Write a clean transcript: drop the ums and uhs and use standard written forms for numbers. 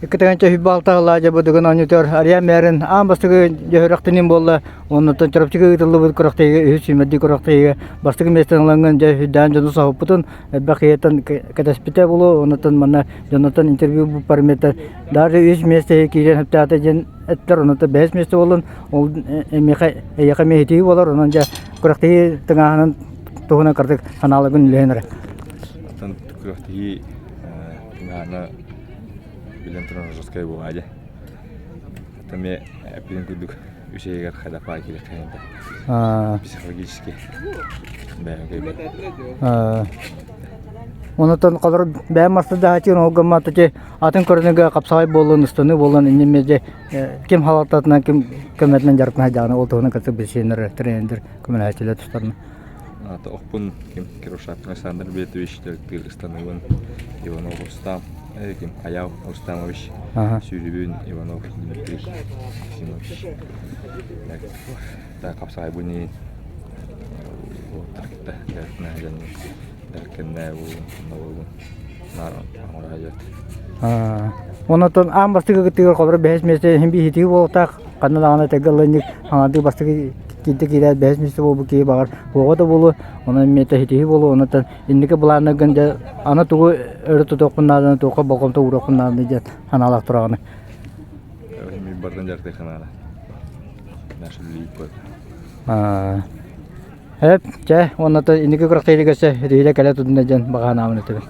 Иккитигэнчэ сүүрбэ алта сыллаах дьэ оонньуутугар Арыйаан Мээрин аан бастакы дьөһүрэхтиниин буолла. Оннуттан Чурапчыга ыытыллыбыт күрэхтэһиигэ үһүс сүүмэрдии күрэхтэһиигэ бастакы миэстэни ылаҥҥын дьэ үрдээн дьону соһуппутун элбэх киһиттэн кэтэспитэ буолуо. Оннуттан манна дьонуттан интервью параметр даже үс миэстэһи киирэн сөптөөхтө диэн эттэр. Оннуттан бэһис миэстэ буоллун ол эмиэхэ эйиэхэ эмиэ итии буолар. Онон дьэ күрэхтэһии тыҥааһынын туһунан кырдык санааларгын үлэһэн эрэ. Оттон күрэхтэһии тыҥааһына билэн туран жесткай буолаа дьэ. Эмиэ эппитин курдук үс ыйыгар хайдах киириэххэ психологически бэйэм кыайбат. Онотон холор бэйэм мастардаһааччы ол гыммат ити атын көрүнүгэ хапсаҕай буоллун, ыстаныы буоллун иннин дьэ ким халалтатынан ким көмөтүнэн дьарыктана сылдьаҕына ол туһунан кытта билсиэннэр тренердэр көмөлөһөөччүлэр тустарына. Аата охпун ким Кирушапкин Александр Бетович дьарыктыыр ыстаныыбын Иванов Рустам ким Аяв Рустамович сүүрүбүн Иванов Дмитрий Максимович так хапсаҕайбын иин уолаттар кытта дьарыктана сылдьаннар дьарыктанна буолун буолун наар оҥоро сылдьабыт. Онтон аан бастакы кыттыыгар холобура бэһис миэстэ иһин биһитии буолуохтаах ханна даҕаны тэгэ ылынньык хаҥардыы бастакы киирдэ киирээт бэһис миэстэ буолбут киһи баҕар уоҕа да буолуо онон миэтэ ситиһии буолуо онтон инники былааннаргын дьэ аны тугу өрө тутуоххун нааданы туохха болҕомто ууруоххун нааданы диэн санаалаах тураҕыный Барытын дьарыктыахха наада. Наша үлэлиир Эп, чэ, уонна инники күрэхтэһиигэ өссө итиһиилэ кэлэ тутунна диэн баҕа санаабын этэбин.